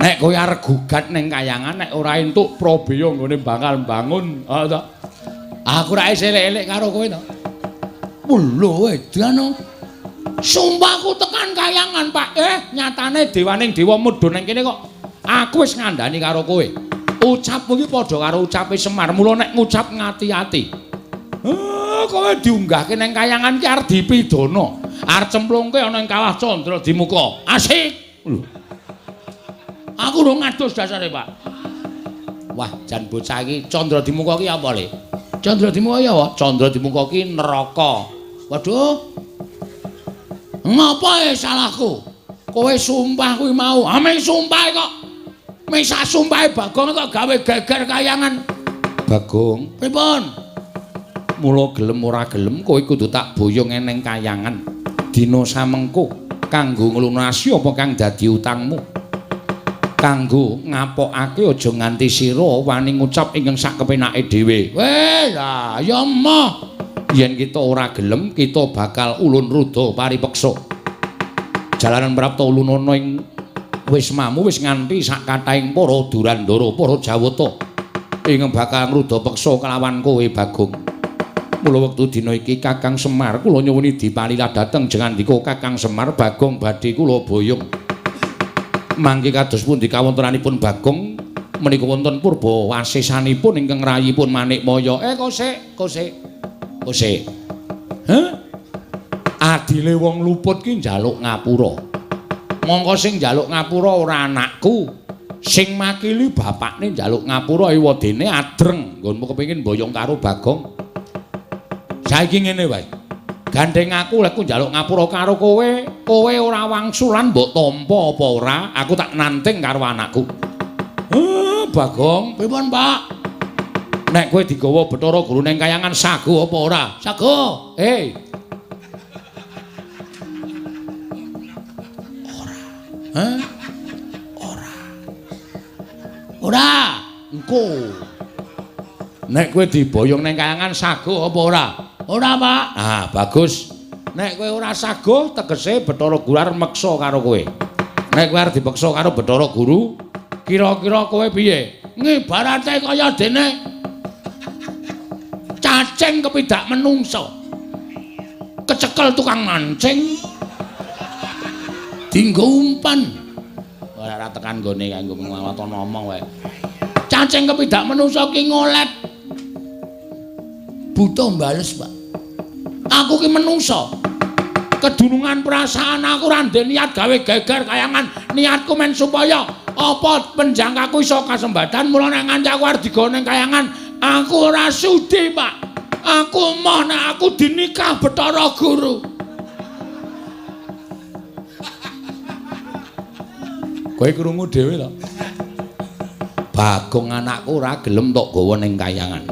Nek kowe arep gugat ning kayangan nek ora entuk prabeya nggone bakal mbangun, ha to. Aku ra elek-elek karo kowe to. Lho edan. Sumpahku tekan kayangan, Pak. Nyatane dewaning dewa mudhun ning kene kok aku wis ngandani karo kowe. Ucapmu iki padha karo ucape Semar, mula nek ngucap ngati-ati. Kowe diunggahke ning kayangan ki arep dipidana. Arep cemplungke ana ing kawah Candra Dimuka. Asik. Lho. Aku urung ngadus dasare, Pak. Wah, jan bocah iki Candra Dimuka ki apa, Le? Candra Dimuka ya apa? Candra Dimuka ki neraka. Waduh. Ngapa e salahku? Kowe sumpah kuwi mau. Ame sumpah kok. Mesa sumpahe Bagong kok gawe geger kayangan. Bagong, pripun? Mula gelem ora gelem kowe kudu tak boyong eneng kayangan. Dina samengko kanggo nglunasi apa kang dadi utangmu. Kanggo ngapokake aja nganti sira wani ngucap ingkang sak kepenake dhewe. Weh, lah ya emoh. Yen kita ora gelem, kita bakal ulun ruda paripeksa. Jalanan prapta ulunana ing wismamu wis nganti sak kathahing para Durandara, para Jawata ingkang bakal ngruda peksa kelawan kowe Bagong. Mula wektu dina iki Kakang Semar kula nyuwuni dipalilah dhateng jengandika Kakang Semar Bagong badhe kula boyong. Mangke kados pundi kawontenanipun Bagong menika wonten purba wasesanipun ingkang rayipun Manikmaya. Kosek, kosek. Kosek. Heh? Adile wong luput ki njaluk ngapura. Mongko sing njaluk ngapura ora anakku. Sing makili bapakne njaluk ngapura ewadene adreng. Nggonmu kepengin boyong karo Bagong. Saiki ngene wae. Gandeng aku lek njaluk ngapura karo kowe, kowe ora wangsulan mbok tampa apa ora, aku tak nanting karo anakku. Bagong, pripun, Pak? Nek kowe digawa Bathara Guru ning kayangan sago apa ora? Sago. Ora. Hah? Ora. Ora. Engko. Nek kowe diboyong ning kayangan sago apa ora? Ora, Pak. Ah, bagus. Nek kowe ora sago, tegese Bathara Guru arep meksa karo kowe. Nek kowe arep dipeksa karo Bathara Guru, kira-kira kowe piye? Ngibarate kaya dene cacing kepidak menungso. Kecekel tukang mancing. Dinggo umpan. Ora tekan nggone kanggo ngwaton ngomong wae. Cacing kepidak menungso ki ngolet. Buta mbales, Pak. Aku ki menungso. Kedunungan perasaan aku ora ndek niat gawe geger kayangan. Niatku men supaya apa penjangkaku iso kasembatan. Mula nek nganti aku arep digawa ning kayangan, aku ora sudi, Pak. Aku emoh nek aku dinikah Bathara Guru. Kowe krungu dhewe to? Bagong anakku ora gelem tok gawa ning kayangan.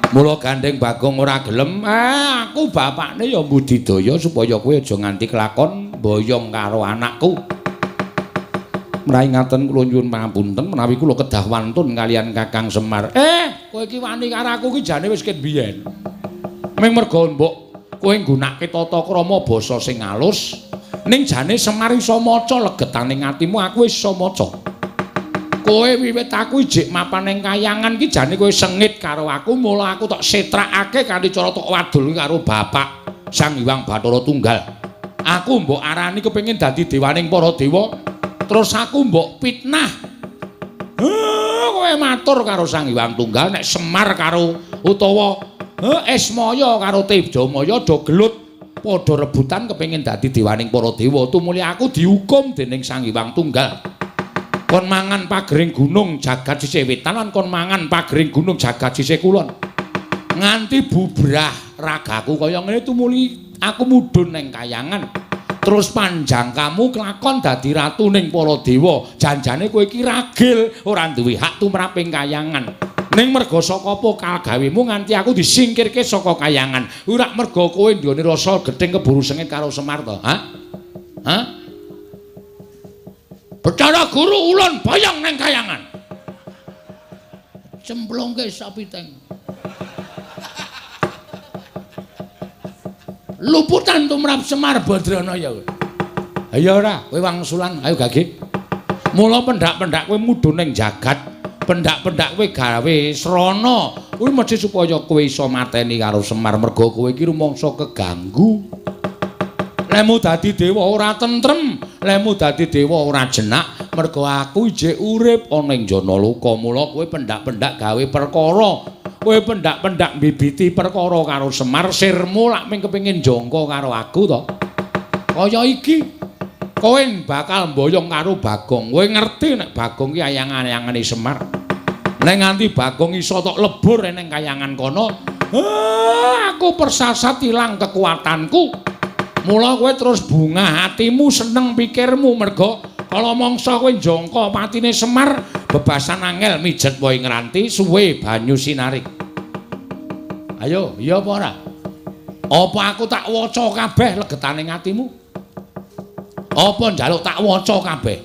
Mula gandeng Bagong ora gelem, aku bapakne ya mbudidaya supaya kowe aja nganti kelakon boyong karo anakku. Menawi ngaten kula nyuwun pangapunten menawi kula kedah wantun kalian Kakang Semar. Kowe iki wani karo aku iki jane wis ket biyen. Ming merga mbok kowe nggunakake tata krama basa sing alus, ning jane Semar iso maca legetaning atimu, aku wis iso maca. Kowe wiwit aku ijik mapan ning kayangan ki jane kowe sengit karo aku, mula aku tok setrakake kanthi cara tok wadul karo bapak. Sang Hyang Bathara Tunggal. Aku mbok arani kepengin dadi dewaning para dewa, terus aku mbok fitnah. Kowe matur karo Sang Hyang Tunggal nek Semar karo utawa Ismaya karo Tejamaya do gelut padha rebutan kepengin dadi dewaning para dewa. Tumuli aku dihukum dening Sang Hyang Tunggal. Kon mangan pagering gunung jagat sisih wetan lan kon mangan pagering gunung jagat sisih kulon. Nganti bubrah ragaku kaya ngene tumuli aku mudhun ning kayangan. Terus panjang kamu kelakon dadi ratu ning para dewa. Janjane kowe iki ragil, ora duwe hak tumrap ing kayangan. Ning merga saka apa kagawemu nganti aku disingkirke saka kayangan. Ora merga kowe nduweni rasa gething keburu sengit karo Semar to? Hah? Hah? Bathara Guru ulun boyong ning kayangan. Cemplungke sapiteng. Luputan tumrap Semar Badranaya. Ayo ora, kowe wangsulan, ayo gage. Mula pendak-pendak kowe mudhun ning jagat, pendak-pendak kowe gawe srana. Kuwi mesti supaya kowe iso mateni karo Semar merga kowe iki rumangsa keganggu. Lemu dadi dewa ora tentrem, lemu dadi dewa ora jenak, merga aku ijik urip ana ing Janaloka. Mula kowe pendak-pendak gawe perkara. Kowe pendak-pendak mbibiti perkara karo Semar, sirmu lak mung kepengin jangka karo aku to. Kaya iki kowe bakal mboyong karo Bagong. Kowe ngerti nek Bagong ki ayang-ayangane Semar. Nek nganti Bagong iso tok lebur ning kayangan kono, aku persasat ilang kekuatanku. Mula kowe terus bungah hatimu, seneng pikirmu merga kala mangsa kowe njangka patine Semar, bebasan angel mijet wae ngranti suwe banyu sinarik. Ayo, iya apa ora? Apa aku tak waca kabeh legetane atimu? Apa njaluk tak waca kabeh?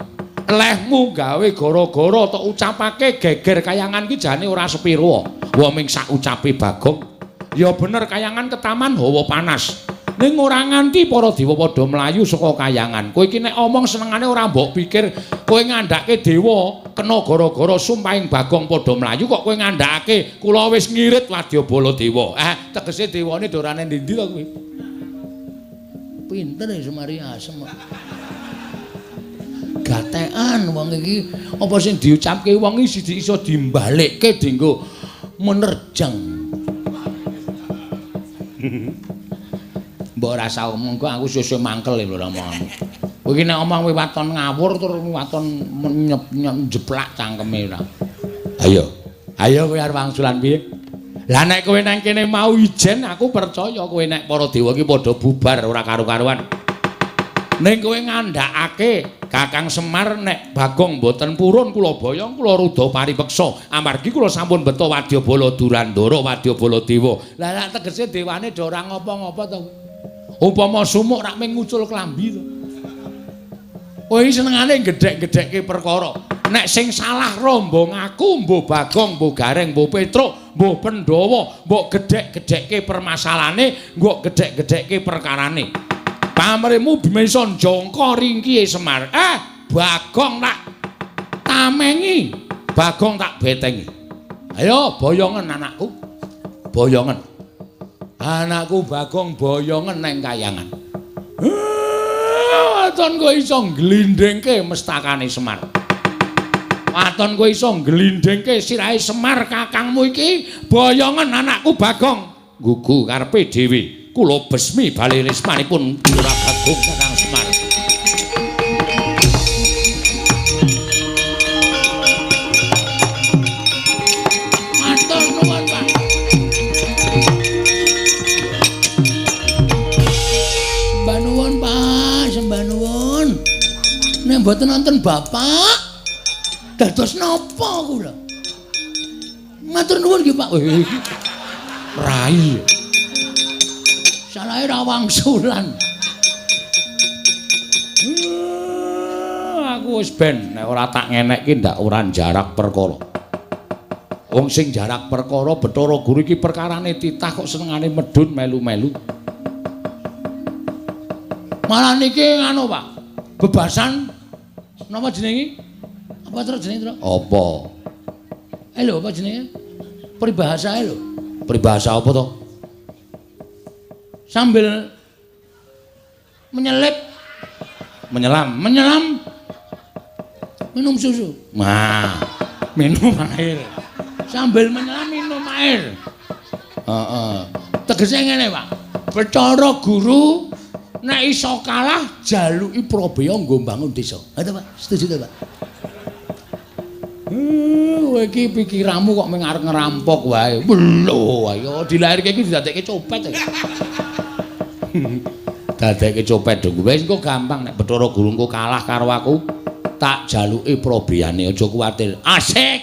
Lehmu gawe gara-gara tok ucapake geger kayangan ki jane ora sepiro. Wong ming sak ucape Bagong. Ya bener kayangan ketaman hawa panas. Ning ora nganti para dewa padha mlayu saka kayangan. Kowe iki nek omong senengane ora mbok pikir kowe ngandhake dewa kena gara-gara sumpahing Bagong padha mlayu kok kowe ngandhakake kula wis ngirit wadyabala dewa. Tegese dewane dorane ndi-ndi to kowe? Pinter ya Semari asem. Gatekan wong iki apa sing diucapke wong iki iso dimbalekke dienggo menerjang. Mbok ora usah omong kok aku sesuk mangkel lho omonganmu. Kowe iki nek omong kowe waton ngawur terus waton njeplak cangkeme ora. Ayo. Ayo kowe arep wangsulan piye? Lah nek kowe nang kene mau ijen aku percaya kowe nek para dewa iki padha bubar ora karu-karuan. Ning kowe ngandhakake Kakang Semar nek Bagong mboten purun kula boyong kula rudha paripeksa amargi kula sampun beto wadyabala Durandara wadyabala dewa. Lah lak tegese dewane do ora ngopo-ngopo to. Upama sumuk rak mung ngucul klambi to. Kowe iki senengane gedhek-gedhekke perkara. Nek sing salah rombong aku, mbuh Bagong, mbuh Gareng, mbuh Petruk, mbuh Pandhawa, mbok gedhek-gedhekke permasalahane, mbok gedhek-gedhekke perkarane. Pamrihmu bisa njangka ringkihe Semar. Bagong tak tamengi, Bagong tak betengi. Ayo boyongen anakku. Boyongen. Anakku Bagong boyongen neng kayangan. Waton kowe iso ngglindhingke mestakane Semar. Waton kowe iso ngglindhingke sirahe Semar kakangmu iki, boyongen anakku Bagong. Gugu karepe dhewe. Kula besmi bali rismanipun Lurah Bagong Kakang Semar. Matur nuwun, Pak. Sembah nuwun, Pak, sembah nuwun. Nek mboten nonton Bapak, dados napa kula? Matur nuwun nggih, Pak. Rai. Salahe ra wangsulan. Aku wis ben nek ora tak ngenekke ndak ora jarak perkara. Wong sing jarak perkara Bathara Guru iki perkarane titah kok senengane medhun melu-melu. Malah niki nganu, Pak. Bebasan napa jenenge? Apa terus jenenge, Tru? Apa? Lho, apa jenenge? Peribahasa lho. Peribahasa apa to? Sambil menyelip, menyelam, menyelam minum susu. Nah, minum air. Sambil menyelam minum air. Heeh. Tegese ngene, Pak. Bathara Guru nek iso kalah jaluki prabeya nggo mbangun desa. Ha to, Pak? Setuju to, Pak? Kowe iki pikiranmu kok mung arep ngerampok wae. Lho, ayo dilairke iki didadekke copet. Dadekke copet dong. Wis engko gampang nek Bathara Guru engko kalah karo aku, tak jaluki prabeyane, aja kuwatir. Asik.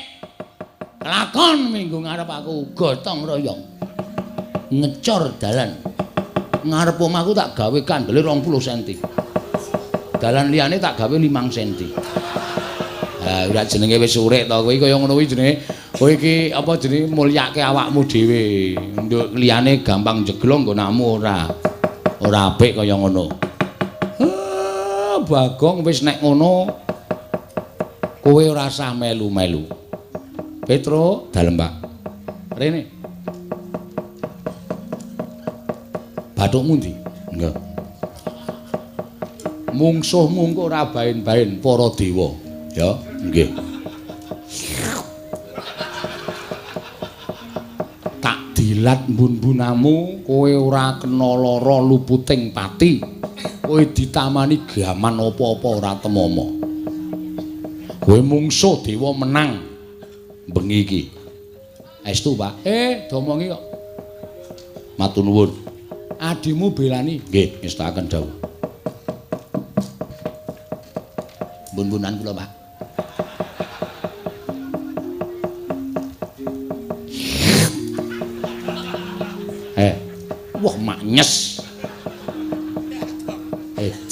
Lakon minggu ngarep aku gotong royong. Ngecor dalan. Ngarep omahku tak gawe kandele 20 cm. Dalan liyane tak gawe 5 cm. Ha ora jenenge wis urip to kowe kaya ngono kuwi jenenge. Kowe iki apa jenenge mulyake awakmu dhewe. Nduk liyane gampang jeglong nggonamu ora. Ora apik kaya ngono. Bagong wis nek ngono kowe ora usah melu-melu. Petro, dalem Pak. Rene. Bathukmu ndi? Nggih. Mungsuhmu engko ora baen-baen para dewa. Ya, nggih. Tak dilat mbun-mbunamu, kowe ora kena lara luputing pati. Kowe ditamani gaman apa-apa ora temama. Kowe mungsuh dewa menang bengi iki. Estu, Pak. Domongi kok. Matur nuwun. Adimu belani. Nggih, ngestakaken dawuh. Mbun-mbunan kula, Pak. Wah, maknyes.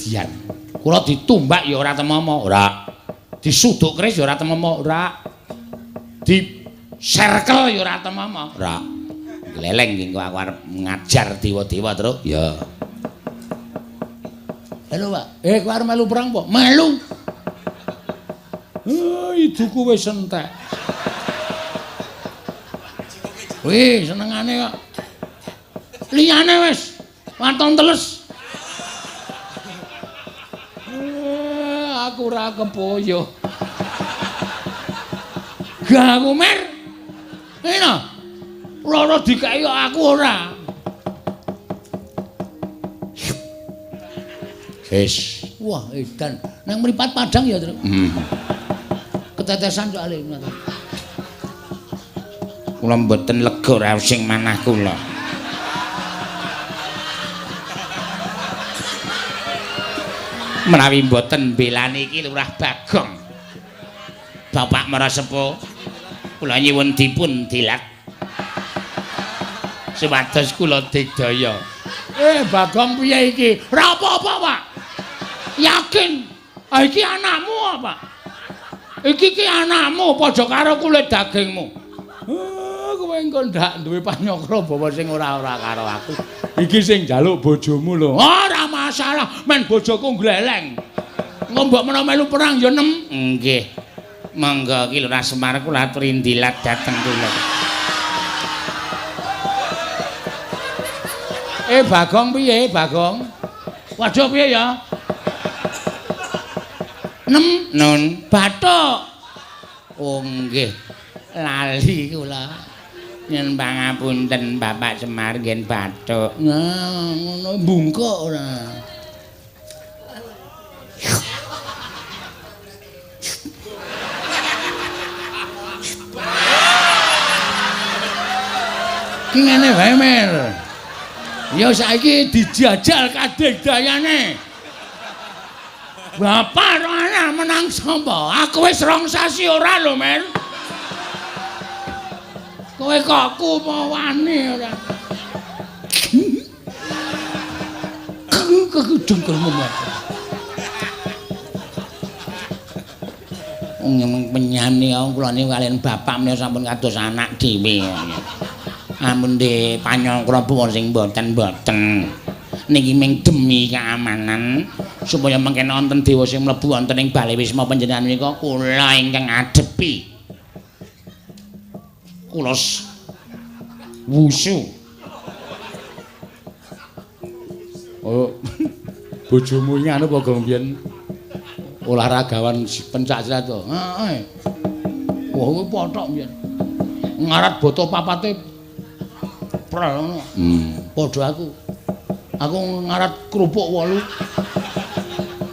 Dian. Kula ditumbak ya ora temama, ora. Disuduk keris ya ora temama, ora. Di serkel ya ora temama, ora. Gleleng iki engko aku arep ngajar dewa-dewa, Truk. Ya. Halo, Pak. Kowe arep melu perang apa? Melu. Iduku wis entek. Wih, senengane kok. Liyane wis waton teles. Aku ora kepoyo. Gak aku mer. Ngene. Loro dikeki kok aku ora. Wis. Wah, edan. Nang mripat padang ya, Truk. Ketetesan soalé. Kula mboten lega raos sing manah kula. Menawi mboten mbelani iki Lurah Bagong. Bapak Marasepuh, kula nyuwun dipun dilat supados kula digdaya. Bagong piye iki? Ora apa-apa, Pak. Yakin. Ah iki anakmu apa? Iki ki anakmu padha karo kulit dagingmu. Kowe engko ndak duwe panyakra bawa sing ora-ora karo aku. Iki sing njaluk bojomu lho. Ora masalah, men bojoku gleleng. Engko mbok menawa melu perang ya nem. Nggih. Monggo ki Lurah Semar kula aturi ndilat dhateng kula. Bagong piye, Bagong? Waduh piye ya? Nem nun bathuk. Oh nggih. Lali kula. Nyuwun pangapunten Bapak Semar ngen bathuk. Nah, ngono bungkuk ora. Ki ngene wae, Mer. Ya saiki dijajal kadigdayane. Bapak ro anak menang sapa? Aku wis 2 sasi ora lho, Mer. Kowe kok kumawane ora. Dengkulmu. Wong penyane kula niku kaliyan bapak menika sampun kados anak dhewe. Ampun de panyangkra pun sing mboten-mboten. Niki ming demi keamanan supaya mengken wonten dewa sing mlebu wonten ing bale wisma panjenengan menika kula ingkang adepi. Kula wusu. Oh. Bojomu iki anu apa gong biyen olahragawan pencak silat to? Heeh. Wah, kuwi pothok biyen. Ngarat boto papate prel ngono. Padha aku. Aku ngarat kerupuk 8.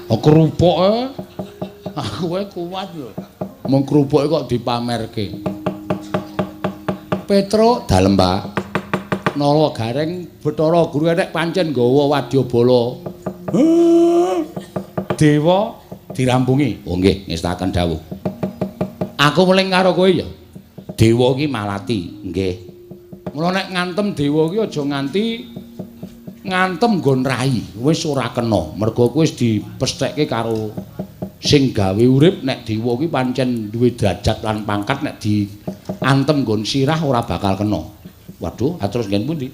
Oh, kerupuke aku wae kuat lho. Mung kerupuke kok dipamerke. Petruk dalem, Pak. Nala Gareng Bathara Guru nek pancen nggawa wadyabala. Dewa dirampungi. Oh nggih, ngestaken dawuh. Aku weling karo kowe ya. Dewa iki malati, nggih. Mula nek ngantem dewa iki aja nganti ngantem nggon rai, wis ora kena. Mergo kuwi wis dipesthekke karo sing gawe urip nek dewa iki pancen duwe derajat lan pangkat nek diantem nggon sirah ora bakal kena. Waduh, terus nggen pundi?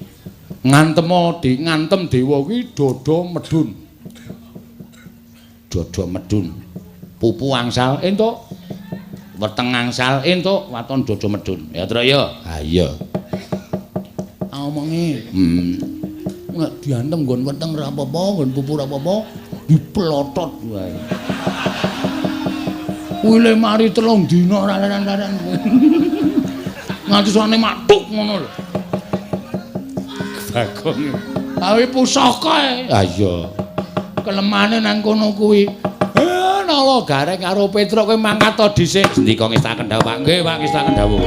Ngantemo di ngantem dewa kuwi dada medhun. Dada medhun. Pupu angsal entuk. Weteng angsal entuk, waton dada medhun. Ya, Truk ya. Ha iya. Omongi. Nek diantem nggon weteng ora apa-apa, nggon pupu ora apa-apa, diplotot wae. Kuwi le mari 3 dina ora leren-leren. Nganti sane matuk ngono lho. Bagong. Awi pusaka e. Ha iya. Kelemane nang kono kuwi. Nala Gareng karo Petruk kowe mangkat to dhisik. Sendika ngestaken dawuh, Pak. Nggih, Pak, ngestaken dawuh.